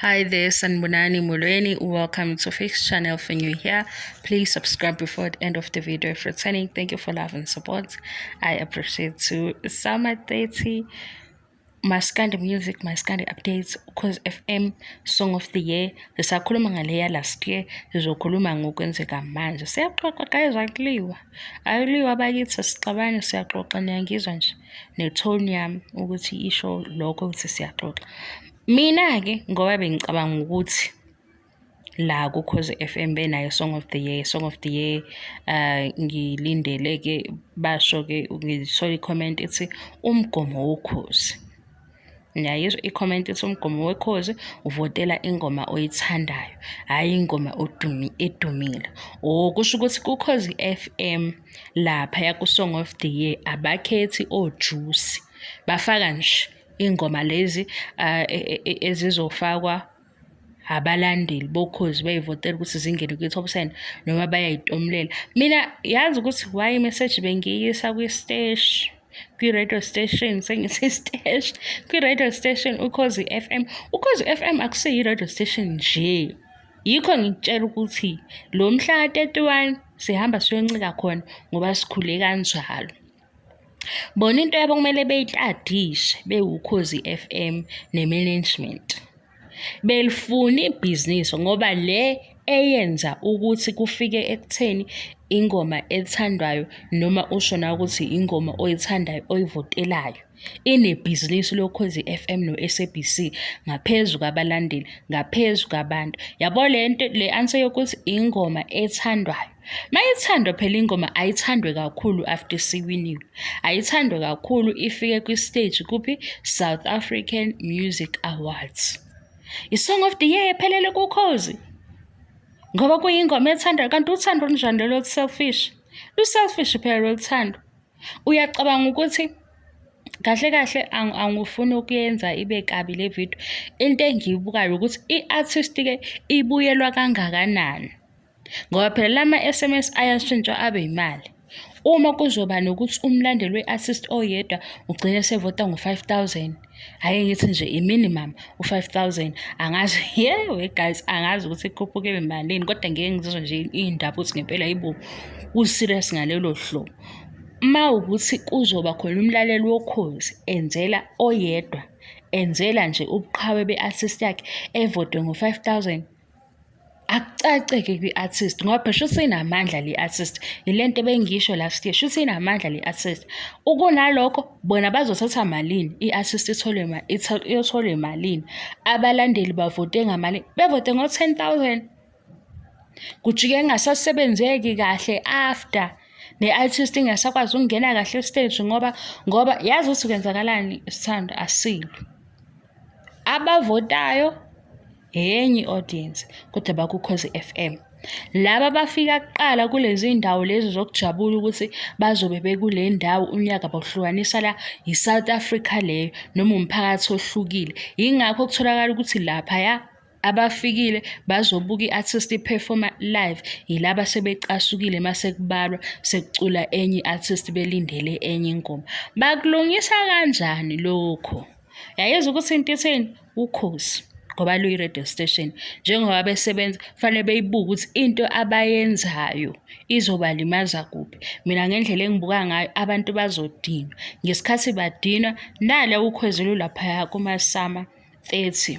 Hi there, Sanibonani Molweni. Welcome to Fix Channel. For new here, please subscribe before the end of the video. If returning, thank you for love and support. I appreciate you. SAMA 30 Maskandi music, Maskandi updates, Ukhozi FM Song of the Year. Sisakhuluma ngaleya last year, sizokhuluma ngokwenzeka manje. Siyaxoxa guys, akuliwa. Akuliwa bakithi, sixabane siyaxoxa, niyangizwa nje ne-tone yami ukuthi isho lokho ukuthi siyaxoxa. Mina-ke ngoba bengicabanga ukuthi la kuKhozi FM benayo Song of the Year, Song of the Year, ngilindele-ke basho-ke, ngithola i-comment ethi umgomo wokhozi. Ngiyayizwa i-comment ethi umgomo wekhozi uvotela ingoma oyithandayo, hhayi ingoma edumile. Oh, kusho ukuthi kuKhozi FM laphaya ku-Song of the Year abakhethi ojuicy, bafaka nje iy'ngoma lezi ezizofakwa abalandeli bokhozi bey'votela ukuthi zingene kwi-top 10 noma bayay'tomulela. Mina yazi ukuthi why i-message bengiyisa kwi-station, kwi-radio station, sengithi siteshi, kwi-radio station Ukhozi FM. Ukhozi FM akusiyo i-radio station nje. Yikho ngikutshela ukuthi lo mhla ka-31 sihamba siyoncika khona ngoba sikhule kanjalo. Bona into yabo kumele beyitadishe bewuKhozi FM ne-management. Belifuna ibhizinisi ngoba le eyenza ukuthi kufike ekutheni ingoma ethandwayo noma usho nawe ukuthi ingoma oyithandayo oyivotelayo inebhizinisi loKhozi FM no-SABC ngaphezu kwabalandeli, ngaphezu kwabantu. Yabo le nto le answer yokuthi ingoma ethandwayo. Mayithandwa phela ingoma ayithandwe kakhulu after isiwiniwe. Ayithandwe kakhulu ifike kwi-stage kuphi? South African Music Awards. I-Song of the Year ephelele kuKhozi. Ngoba kuyingoma ethandwayo, kanti uthando olunjani lolo olu-selfish? Lu-selfish phela lolu thando. Uyacabanga ukuthi kahle kahle angifuni ukuyenza ibe kabi le video. Into engiyibukayo ukuthi i-artist-ke ibuyelwa kangakanani. Ngoba phela lama-SMS ayashintshwa abe imali. Uma kuzoba nokuthi umlandeli we-artist oyedwa ugcine esevota ngo-5,000, ake ngithi nje i-minimum u-5,000, angazi yewe guys, angazi ukuthi ikhuphuke ibe malini, kodwa ngeke ngizizwe nje iy'ndaba ukuthi ngempela hayibo ku-serious ngalelo hlobo. Uma wukuthi kuzoba khona umlaleli wokhozi enzela oyedwa, enzela nje ubuqhawe be-artist yakhe evotwe ngo-5,000, akucace-ke kwi-artist ngoba phela shuthi inamandla le artist. Yile nto ebengiyisho last year, shuthi inamandla le artist. Ukunalokho bona bazothatha malini, i-artist ithole iyothola malini, abalandeli bavote ngamalini, bevote ngo-10,000. Kujike kungasasebenzeki kahle after ne-artist ingasakwazi ukungena kahle e-stage ngoba yazi ukuthi kwenzakalani sithandwa, asilwi. Abavotayo enye i-audience kodwa bakuKhozi FM. Laba abafika kuqala kulezi ndawo lezi zokujabula ukuthi bazobe bekule ndawo unyaka bawuhlukanisa la, i-South Africa leyo noma umphakathi ohlukile. Yingakho kutholakala ukuthi laphaya abafikile bazobuka i-artist i-performa live, yilaba sebecasukile mase kubalwa sekucula enye i-artist belindele enye ingoma. Bakulungisa kanjani lokho? Yayizwa ukuthi into ithini? Ukhozi ngoba luyi-radio station. Njengoba besebenza kufanele beyibuke ukuthi into abayenzayo izobalimaza kuphi. Mina ngendlela engibuka ngayo abantu bazodinwa. Ngesikhathi badinwa nala ukhozi lulaphaya kuma-SAMA 30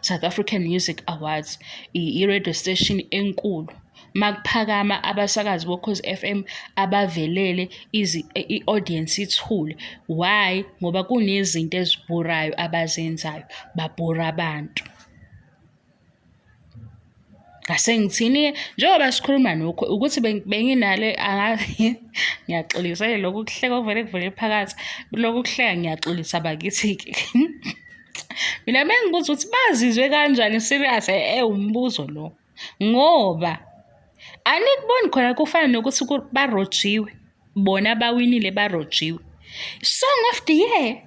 South African Music Awards, i-radio station enkulu. Makuphakama abasakazi boKhozi FM abavelele i-audience ithule. Why? Ngoba kunezinto ezibhorayo abazenzayo, babhora abantu. Ngase ngithini-ke njengoba sikhuluma nokho ukuthi benginale angazi ngiyaxolisa lokhu kuhleka okuvele kuvele phakathi, lokhu kuhleka ngiyaxolisa bakithi-ke. Mina bengibuza ukuthi bazizwe kanjani serious, umbuzo lo. Ngoba anikuboni khona kufana nokuthi barojiwe, bona bawinile barojiwe. Song of the Year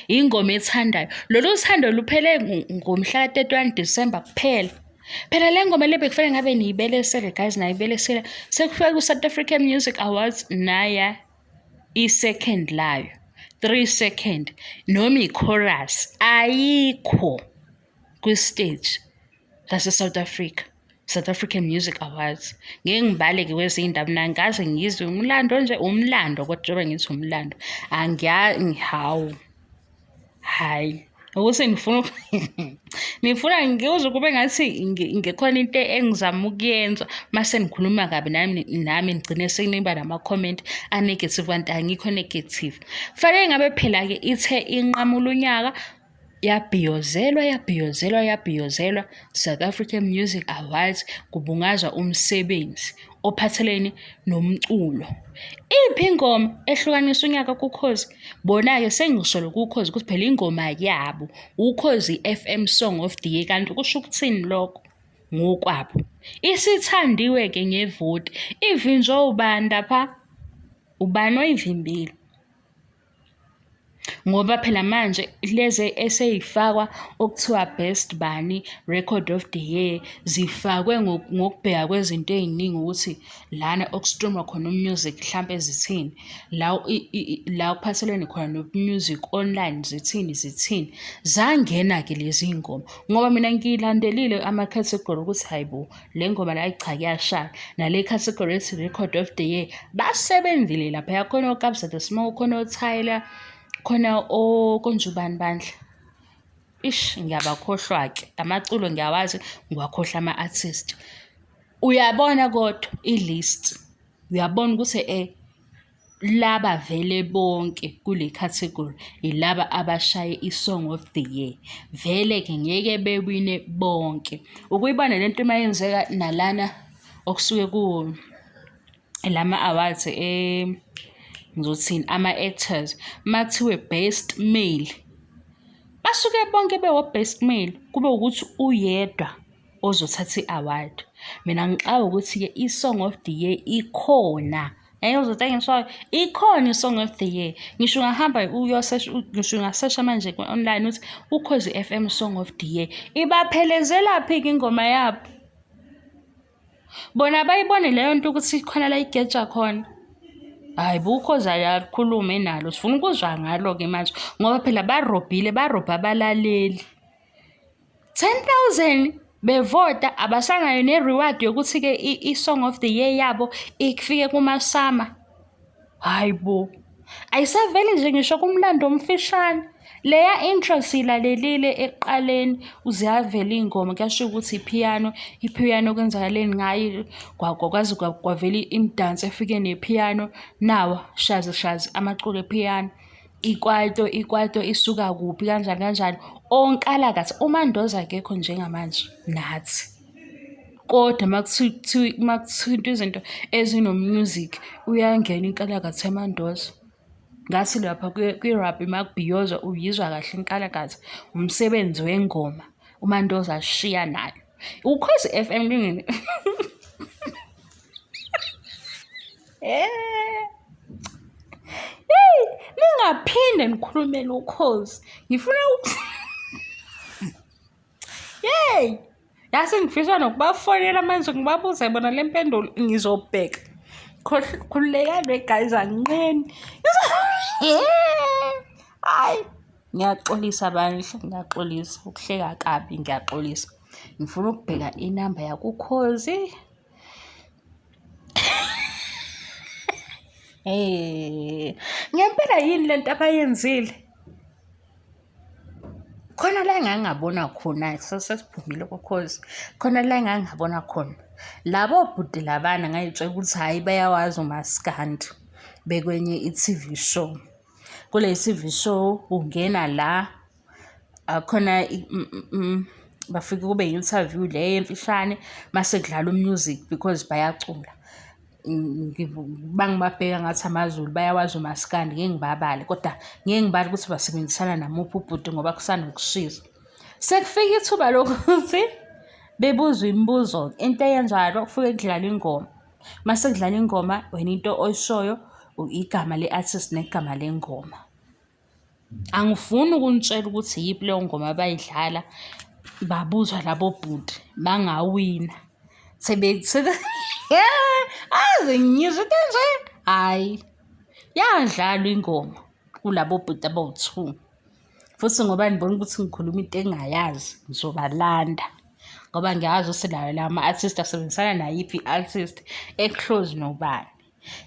ingoma ethandayo. Lolu thando luphele ngomhla ka-31 December kuphela. Phela le ngoma le bekufanele ngabe niyibelesele guys, nayibelesela. Sekufika ku-South African Music Awards naya i-second layo, 3 second noma i-chorus ayikho. kwi-stage sase-South Africa, South African Music Awards. Ngeke ngibaleke kwezinye iy'ndaba mina angikaze ngizwe umlando nje, umlando kodwa njengoba ngithi umlando hawu. Hhayi, ukuthi ngifuna nifuna ngizwe kube ngathi ngikhona into engizama ukuyenza mase nikhuluma kabi nami nami ngigcine seniba nama-comment a-negative kanti angikho negative. Kufanele ngabe phela-ke ithe inqamula unyaka yabhiyozelwa yabhiyozelwa yabhiyozelwa South African Music Awards kubungazwa umsebenzi ophathelene nomculo. Iphi ingoma ehlukanisa unyaka kuKhozi? Bona-ke sengisho kuKhozi ukuthi phela ingoma yabo uKhozi FM Song of the Year kanti kusho ukuthini lokho? Ngokwabo. Isithandiwe-ke ngevoti ivinjwe ubani lapha? Ubani oyivimbile? Ngoba phela manje lezi esey'fakwa okuthiwa best bani, record of the year, zifakwe ngokubheka kwezinto ey'ningi ukuthi lana oku-stream-wa khona u-music hlampe zithini, la la okuphathelene khona no-music online zithini zithini. Zangena-ke lezi ngoma ngoba mina ngiyilandelile ama-category ukuthi hhayi bo, le ngoma la cha kuyashaya nale category ethi record of the year basebenzile laphaya khona oKabza De Small khona oTyler khona okonjubani bandla ish ngiyabakhohlwa-ke amaculo ngiyawazi ngiwakhohlwa ama-artist uyabona kodwa i-list uyabona ukuthi laba vele bonke kule category yilaba abashaye i-song of the year. Vele-ke ngeke bewine bonke. Ukuyibona le nto uma yenzeka nalana okusuke ku lama awards ngizothini ama-actors uma kuthiwe best male basuke bonke bewo-best male kube ukuthi uyedwa ozothatha i-award. Mina ngixakwa ukuthi-ke i-song of the year ikhona. Ngeke uze uthi ngisho ikhona i-song of the year. Ngisho ungahamba uyosesha ngisho ungasesha manje ku-online uthi Ukhozi F_M song of the year. Ibaphelezelaphi-ke ingoma yabo? Bona abayiboni leyo nto ukuthi khona la igeja khona. Hhayi bo Ukhozi alukhulume nalo sifuna ukuzwa ngalo-ke manje ngoba phela barobhile barobha abalaleli. 10,000 bevota abasanayo ne-reward yokuthi-ke i-song of the year yabo ifike kumasama. Hhayi bo, ayisaveli nje ngisho kumlando omfishane. Leya intro siyilalelile ekuqaleni ziyavela iy'ngoma kuyashiwo ukuthi iphiyano, iphiyano kwenzakaleni ngayo kwaze kwavela imidanso efike nephiyano nawa shazi shazi amaculo ephiyano. Ikwaito, ikwaito isuka kuphi kanjani kanjani. Onkalakatha uMandoza akekho njengamanje nathi. Kodwa uma kuthintwa izinto ezino-music uyangena inkalakatha yaMandoza. Ngathi lapha kwi-rugby uma kubhiyozwa uyizwa kahle inkalakatha, umsebenzi wengoma uMandoza ashiya nayo. Ukhozi F_M lungene. Hey, ningaphinde nikhulumele ukhozi. Ngifuna Hey! Yase ngifisa nokubafonela manje ngibabuze bona le mpendulo ngizobheka. Khululekani guys anginqeni. Hayi, ngiyaxolisa bandla, ngiyaxolisa ukuhleka kabi ngiyaxolisa. Ngifuna ukubheka inamba yakukhozi. Hey, ngempela yini lento abayenzile? Khona la engangabona khona sesiphumile kokhozi, khona la engangabona khona labo bhuti labana ngay'tshela ukuthi hhayi bayawazi umaskandi bekwenye i-T_V show. Kule T_V show ungena la akhona bafike kube i-interview le emfishane mase kudlala u-music because bayacula. Bangibabheka ngathi amaZulu bayawazi umaskandi ngeke ngibabale kodwa ngeke ngibale ukuthi basebenzisana namuphi ubhuti ngoba kusanokushisa. Sekufika ithuba lokuthi bebuzwe imibuzo into eyenzayo kufike kudlalwe ingoma. Mase kudlala ingoma wena into oyishoyo igama le-artist negama lengoma. Angifuni ukunitshela ukuthi iyiphi leyo ngoma abayidlala, babuzwa labo bhuti bangawina. Aze ngiyizwe into enje, hhayi yadlalwa ingoma kulabo bhuti abawu-two. Futhi ngoba nibona ukuthi ngikhuluma into engingayazi, ngizobalanda ngoba ngiyazi ukuthi lawo la ma-artist asebenzisana nayiphi i-artist e-close nobani.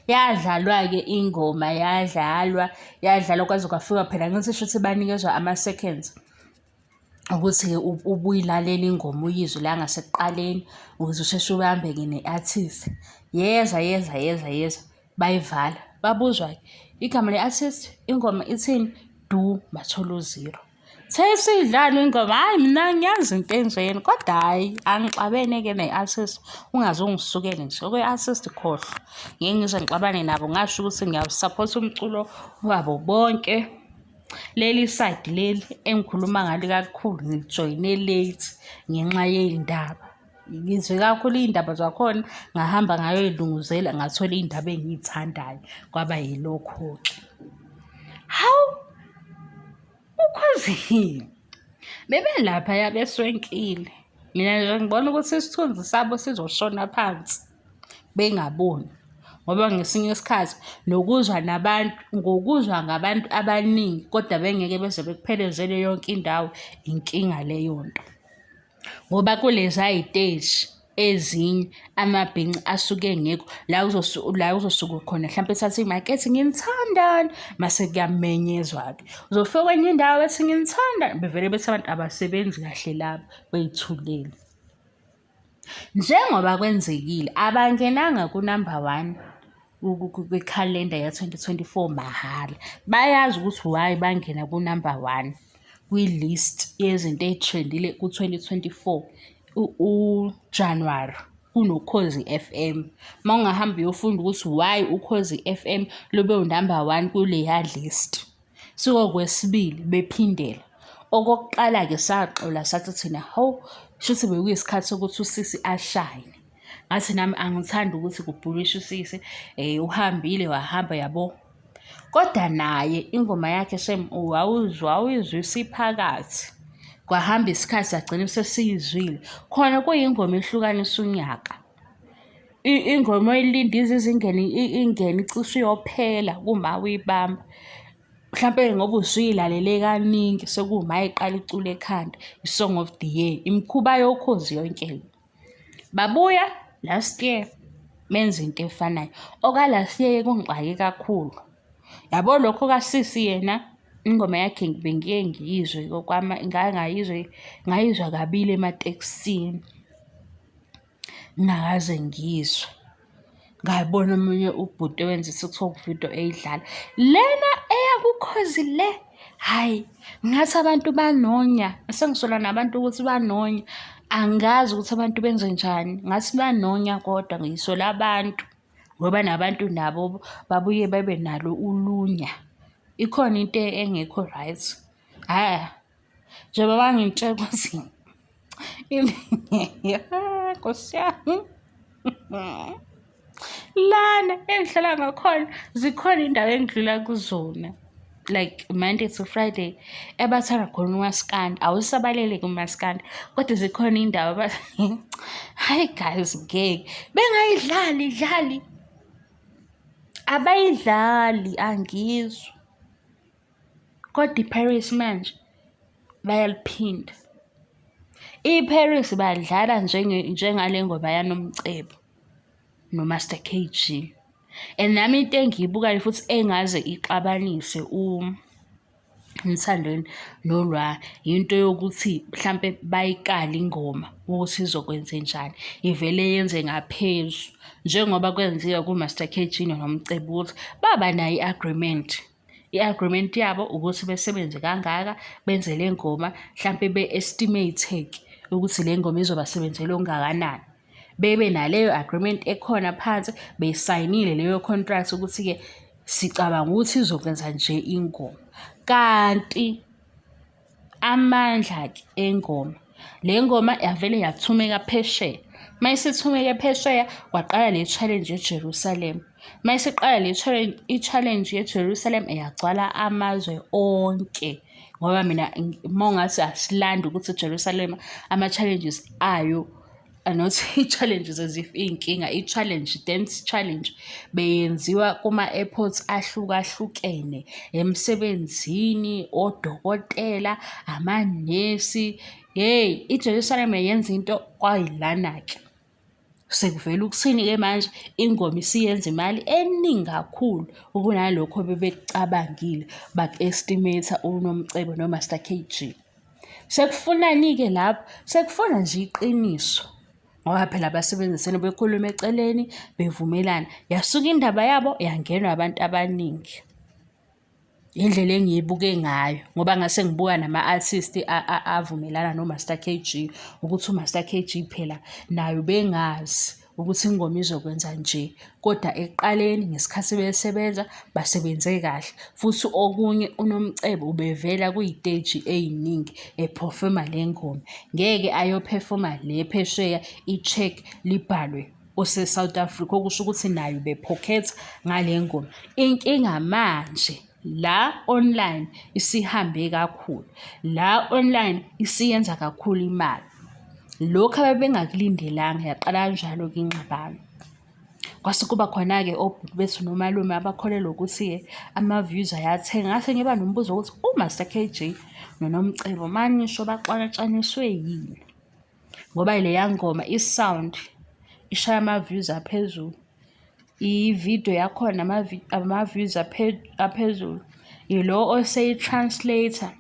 Yadlalwa-ke ingoma yadlalwa, yadlalwa kwaze kwafika phela ngithi shuthi banikezwa ama-seconds ukuthi-ke ubuyilalele ingoma uyizwe la ngasekuqaleni ukuze usheshe ubambe-ke ne-artist. Yeza yeza yeza yeza bayivala. Babuzwa-ke igama le-artist, ingoma ithini? Du, bathola u-zero. Sesiyidlala ingoma, hhayi mina ngiyazi into enjena kodwa hhayi angixabene-ke ne-artist ungaze ungisukele nje okwe-artist khohlwa. Ngeke ngize ngixabane nabo ngasho ukuthi ngiyawusaphotha umculo wabo bonke. Leli side leli engikhuluma ngalo kakhulu ngilijoyine late ngenxa yey'ndaba. Ngizwe kakhulu iy'ndaba zakhona ngahamba ngayoy'lunguzela ngathola iy'ndaba engiy'thandayo kwaba yilokho-ke. Hawu! Ukhozini bebelaphaya beswenkile. Mina nje ngibona ukuthi isithunzi sabo sizoshona phansi bengaboni ngoba ngesinye isikhathi nokuzwa nabantu ngokuzwa ngabantu abaningi kodwa bengeke beze bekuphelezele yonke indawo inkinga leyo nto. Ngoba kuleza y'teshi ezinye amabhinca asuke engekho la la uzosuke khona hlampe ethathe imayikhi ethi nginithandani mase kuyamenyezwa-ke. Uzofika kwenye indawo ethi nginithanda bevele bethi abantu abasebenzi kahle laba bey'thulele. Njengoba kwenzekile abangenanga kunamba one kwikhalenda ya-2024 mahhala. Bayazi ukuthi why bangena kunamba one kwi-list yezinto ey'trendile ku-2024 uJanuwari kunoKhozi F_M. Uma ungahamba uyofunda ukuthi why Ukhozi F_M lube unamba one kuleya list. Sikokwesibili bephindela. Okokuqala-ke saxola sathi thina hawu shuthi bekuyisikhathi sokuthi usisi ashayine. Ngathi nami angithandi ukuthi kubhulishe usisi uhambile wahamba yabo. Kodwa naye ingoma yakhe shem wawuzwa wawuyizwisa iphakathi. Kwahamba isikhathi sagcina sesiyizwile. Khona kuyingoma ehlukanisa unyaka. Ingoma oyilinda ize ize ingene ingene icishe iyophela kuma uyibamba. Mhlampe ngoba usuyilalele kaningi sekuma iqala icula ekhanda i-song of the year, imikhuba yokhozi yonke le. Babuya last year benza into efanayo. Oka-last year kungixake kakhulu. Yabo lokho kasisi yena ingoma yakhe bengiye ngiyizwe ngayizwa ngayizwa kabili ematekisini. Ngingakaze ngiyizwe. Ngabona omunye ubhuti owenza i-TikTok video eyidlala. Lena eyakuKhozi le, hhayi ngathi abantu banonya. Sengisola nabantu ukuthi banonya. Angazi ukuthi abantu benzenjani, ngathi banonya kodwa ngisola abantu ngoba nabantu nabo babuye babe nalo ulunya. Ikhona into engekho right. Hha, njengoba bangitshela ukuthi Nkosi yami. Lana engihlala ngakhona zikhona indawo engidlula kuzona like Monday to Friday ebathanda khona umaskandi awusabalele kumaskandi kodwa zikhona indawo hayi guys ngeke bengayidlali dlali abayidlali angizwa Kodwa iParis manje bayaliphinda. IParis badlala njengale ngoma yaNomcebo noMaster K_G. And nami into engiyibukayo futhi engaze ixabanise uMthandeni noLwa into yokuthi mhlampe bayikale ingoma ukuthi izokwenzenjani, ivele yenze ngaphezu njengoba kwenziwa kuMaster K_G noNomcebo ukuthi baba nayo i-agreement. I-agreement yabo ukuthi besebenze kangaka, benze le ngoma, hlampe be-estimate-ke ukuthi le ngoma izobasebenzela okungakanani. Bebe naleyo agreement ekhona phansi, beyisayinile leyo contract ukuthi-ke sicabanga ukuthi izokwenza nje ingoma. Kanti Amandla-ke engoma. Le ngoma yavele yathumeka phesheya. Uma isithumeke phesheya kwaqala le challenge yeJerusalem. Uma isiqala le i-challenge yeJerusalem yagcwala amazwe onke ngoba mina uma ungathi asilandi ukuthi iJerusalem ama-challenges ayo Not i-challenges as if iy'nkinga, i-challenge, dance challenge beyenziwa kuma-airports ahlukahlukene, emsebenzini, odokotela, amanesi. Hheyi, iJerusalema yenza into kwayilana-ke. Sekuvela ukuthini-ke manje, ingoma isiyenza imali eningi kakhulu kunalokhu ebebekucabangile, baku-estimate-a uNomcebo noMaster K_G. Sekufunani-ke lapho? Sekufuna nje iqiniso ngoba phela basebenzisene bekhuluma eceleni bevumelana. Yasuka indaba yabo yangenwa abantu abaningi. Indlela engiyibuke ngayo ngoba ngase ngibuka nama-artist avumelana noMaster K_G ukuthi uMaster K_G phela naye ubengazi ukuthi ingoma izokwenza nje kodwa ekuqaleni ngesikhathi besebenza basebenze kahle futhi okunye uNomcebo ubevela kuyiteji ey'ningi ephofema le ngoma. Ngeke ayophefoma le phesheya i-cheque libhalwe ose-South Africa okusho ukuthi naye ubephokhetha ngale ngoma. Inkinga manje la online isihambe kakhulu, la online isiyenza kakhulu imali. Lokhu ababengakulindelanga yaqala kanjalo-ke ingxabano. Kwase kuba khona-ke obhuti bethu nomalume abakholelwa ukuthi-ke ama-views ayathenga. Ngase ngiba nombuzo wokuthi uMaster K_G noNomcebo manisho baxatshaniswe yini? Ngoba leya ngoma i-sound ishaya ama-views aphezulu, i-video yakhona ama-views aphezulu. Ilo oseyi-translate-a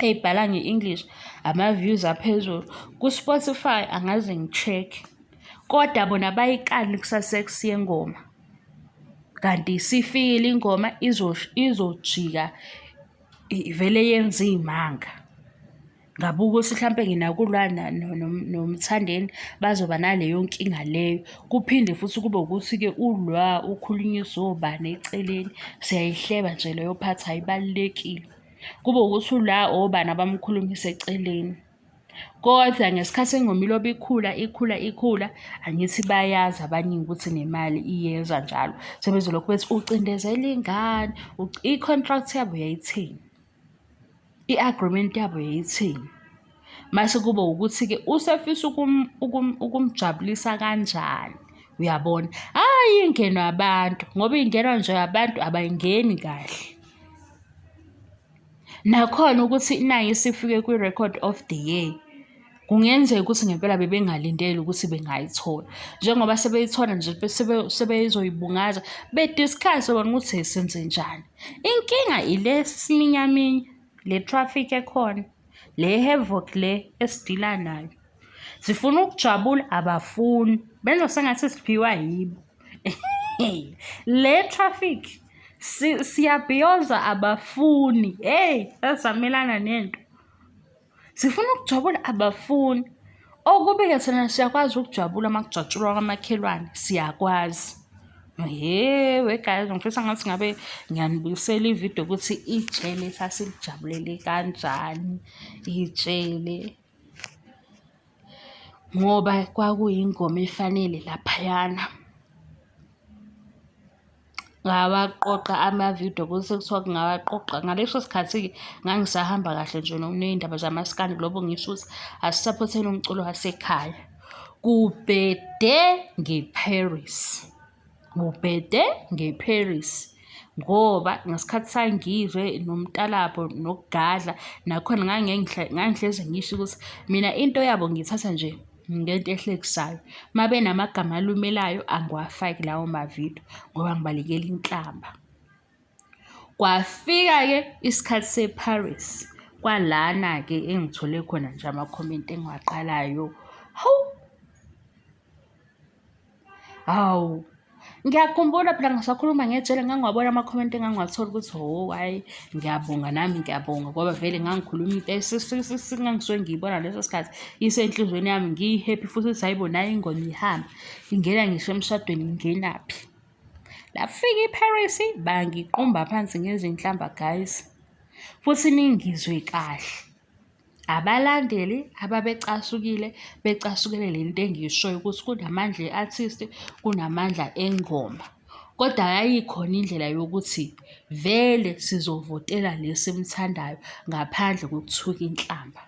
eyibhala nge-English, ama-views aphezulu. Ku-Spotify angaze ngi-check-e, kodwa bona abayikali i-success yengoma. Kanti isifikile ingoma izojika ivele yenze iy'manga. Ngabuka ukuthi hlampe nginakulwa noMthandeni bazoba naleyo nkinga leyo. Kuphinde futhi kube ukuthi-ke ulwa ukhulunyiswa obani eceleni, siyayihleba nje leyo part ayibalulekile. Kube ukuthi ula obani abamkhulumisa eceleni. Kodwa ngesikhathi ingoma ilobe ikhula ikhula ikhula, angithi bayazi abaningi ukuthi nemali iyeza njalo. Sebezolokhu bethi ucindezela ingane, i-contract yabo yayithini? I-agreement yabo yayithini? Mase kuba ukuthi-ke usefisa ukumjabulisa kanjani, uyabona? Hhayi ingenwa abantu ngoba ingenwa nje abantu abayingeni kahle. Nakhona ukuthi nayi isifike kwi-record of the year, kungenzeka ukuthi ngempela bebengalindele ukuthi bengayithola. Njengoba sebeyithola nje sebezoyibungaza be-discuss-e bona ukuthi senzenjani. Inkinga ile siminyaminya, le traffic ekhona, le havoc le esidila nayo. Sifuna ukujabula abafuni, benza sengathi siphiwa yibo. Le traffic siyabhiyoza abafuni, hheyi sasamelana nento. Sifuna ukujabula abafuni. Okubi-ke thina siyakwazi ukujabula uma kujatshulwa kwamakhelwane, siyakwazi. He we guys, ngifisa ngathi ngabe ngiyanibuyisela ividiyo ukuthi ijele sasilijabulele kanjani, ijele. Ngoba kwakuyingoma efanele laphayana. Ngawaqoqa amavidiyo kuze kuthiwa ngawaqoqa. Ngaleso sikhathi-ke ngangisahamba kahle nje ney'ndaba zamaskandi lobo ngisho ukuthi asisaphotheni umculo wasekhaya. Kubhede nge-Paris, kubhede nge-Paris ngoba ngesikhathi saNgizwe noMtalabho nokuGadla nakhona ngangihlezi ngisho ukuthi mina into yabo ngiyithatha nje ngento ehlekisayo. Uma benamagama alumelayo angiwafaki lawo mavidiyo ngoba ngibalekela inhlamba. Kwafika-ke isikhathi se-Paris, kwalana-ke engithole khona nje amakhomenti engiwaqalayo. Hawu! Hawu! Ngiyakhumbula phela ngisakhuluma ngejele ngangiwabona amakhomenti engangiwathola ukuthi ho hhayi ngiyabonga nami ngiyabonga ngoba vele ngangikhuluma into engangisuke ngiyibona leso sikhathi isenhliziyweni yami ngiyi-happy futhi ukuthi hhayi bo nayi ingoma ihamba ingena ngisho emshadweni ingenaphi. Lafika iParis bangiqumba phansi ngezinhlamba guys, futhi ningizwe kahle. Abalandeli ababecasukile becasukele le nto engiyishoyo ukuthi kunamandla e-artist, kunamandla engoma. Kodwa yayikhona indlela yokuthi vele sizovotela le esimthandayo ngaphandle kokuthuka inhlamba.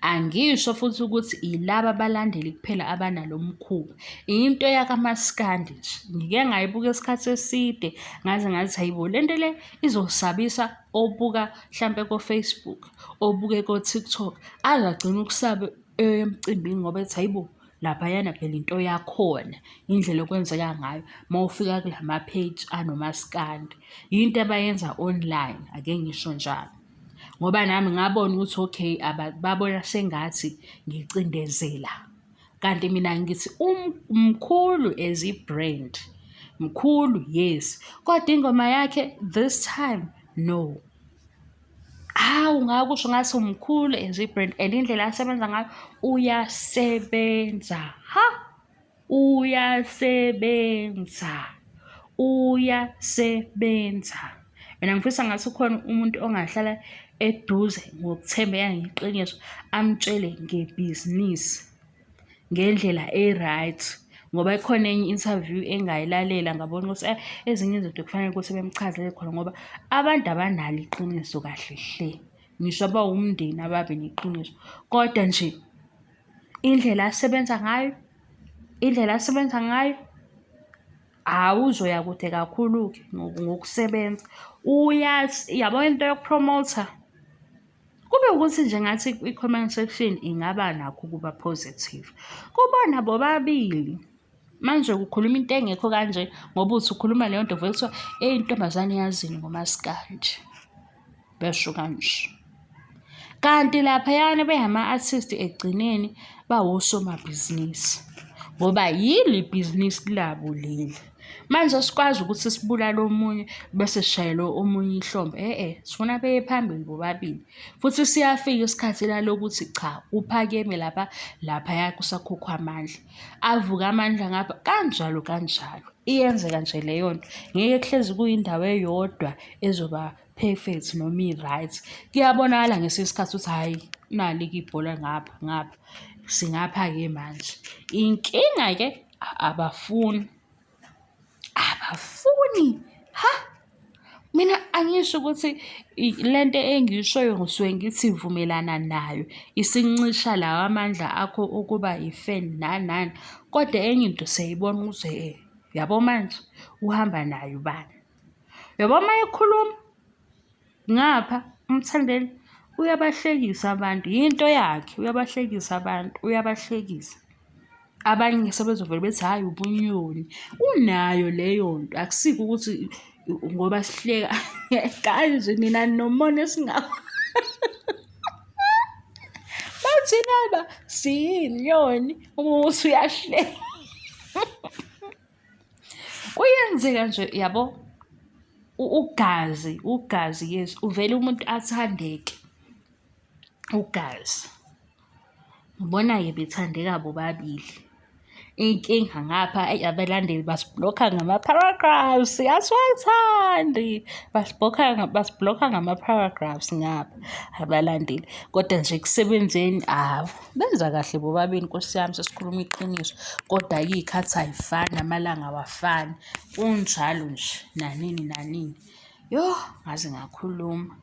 Angisho futhi ukuthi ilaba abalandeli kuphela abanalo mkhuba. Into yakamaskandi nje. Ngike ngayibuka isikhathi eside ngaze ngathi hayibo le nto le izosabisa obuka hlampe ko-Facebook, obuke ko-TikTok, aze agcine ukusaba emcimbini ngoba ethi hayibo laphayana phela into yakhona indlela okwenzeka ngayo uma ufika kula ma-page anomaskandi. Yinto abayenza online, ake ngisho njalo. Ngoba nami ngabona ukuthi okay babona sengathi ngicindezela. Kanti mina ngithi mkhulu as i-brand, mkhulu yes, kodwa ingoma yakhe this time no. Hawu ngakusho ngathi umkhulu as i-brand and indlela asebenza ngayo uyasebenza, ha! Uyasebenza, uyasebenza. Mina ngifisa ngathi ukhona umuntu ongahlala eduze ngokuthembeka ngeqiniso amtshele ngebhizinisi ngendlela e-right ngoba ikhona enye i-interview engayilalela ngabona ukuthi eh, ezinye izinto kufanele ukuthi bemchazele khona ngoba abantu abanalo iqiniso kahle hle ngisho abawumndeni ababe neqiniso kodwa nje indlela asebenza ngayo, indlela asebenza ngayo, hhawu uzoya kude kakhulu-ke ngokusebenza. Uyazi, yabo into yokuphromotha, kube ukuthi nje ngathi i-comment section ingaba nakho ukuba positive. Kubona bobabili. Manje ukhuluma into engekho kanje ngoba uthi ukhuluma leyo nto vele kuthiwa eyi intombazane yazini ngomaskandi. Besho kanje. Kanti laphayana bengama-artist ekugcineni bawosomabhizinisi ngoba yilo ibhizinisi labo leli. Manje asikwazi ukuthi sibulale omunye bese sishayela omunye ihlombe, e-e sifuna beye phambili bobabili. Futhi siyafika isikhathi la lokuthi cha uphakeme lapha laphaya kusakhokhwa amandla. Avuke amandla ngapha kanjalo kanjalo. Iyenzeka nje leyo nto. Ngeke kuhlezi kuyindawo eyodwa ezoba perfect noma i-right. Kuyabonakala ngesinye isikhathi ukuthi hhayi nali-ke ibhola ngapha ngapha singapha-ke manje. Inkinga-ke abafuni, abafuni ha. Mina angisho ukuthi le nto engiyishoyo ngisuke ngithi vumelana nayo isincisha lawa amandla akho okuba i-fan nani nani, kodwa enye into siyayibona ukuthi yabo manje uhamba naye ubani. Uyabo uma ekhuluma ngapha uMthandeni uyabahlekisa abantu, yinto yakhe uyabahlekisa abantu, uyabahlekisa. Abanye sebezovele bethi hhayi ubunyoni, unayo leyo nto akusikho ukuthi ngoba sihleka kanje nina nomona esingakho. Bathi laba siyinyoni uma uthi uyahleka. Kuyenzeka nje yabo ugazi ugazi yes uvele umuntu athandeke ugazi. Ngibona-ke bethandeka bobabili. Inkinga ngapha eyi abalandeli basiblokha ngama-paragraphs, asiwathandi. Basiblokha basiblokha ngama-paragraphs ngapha abalandeli. Kodwa nje ekusebenzeni awu. Benza kahle bobabili nkosi yami sesikhuluma iqiniso kodwa-ke iy'khathi ay'fani amalanga awafani kunjalo nje nanini nanini. Yoh ngaze ngakhuluma.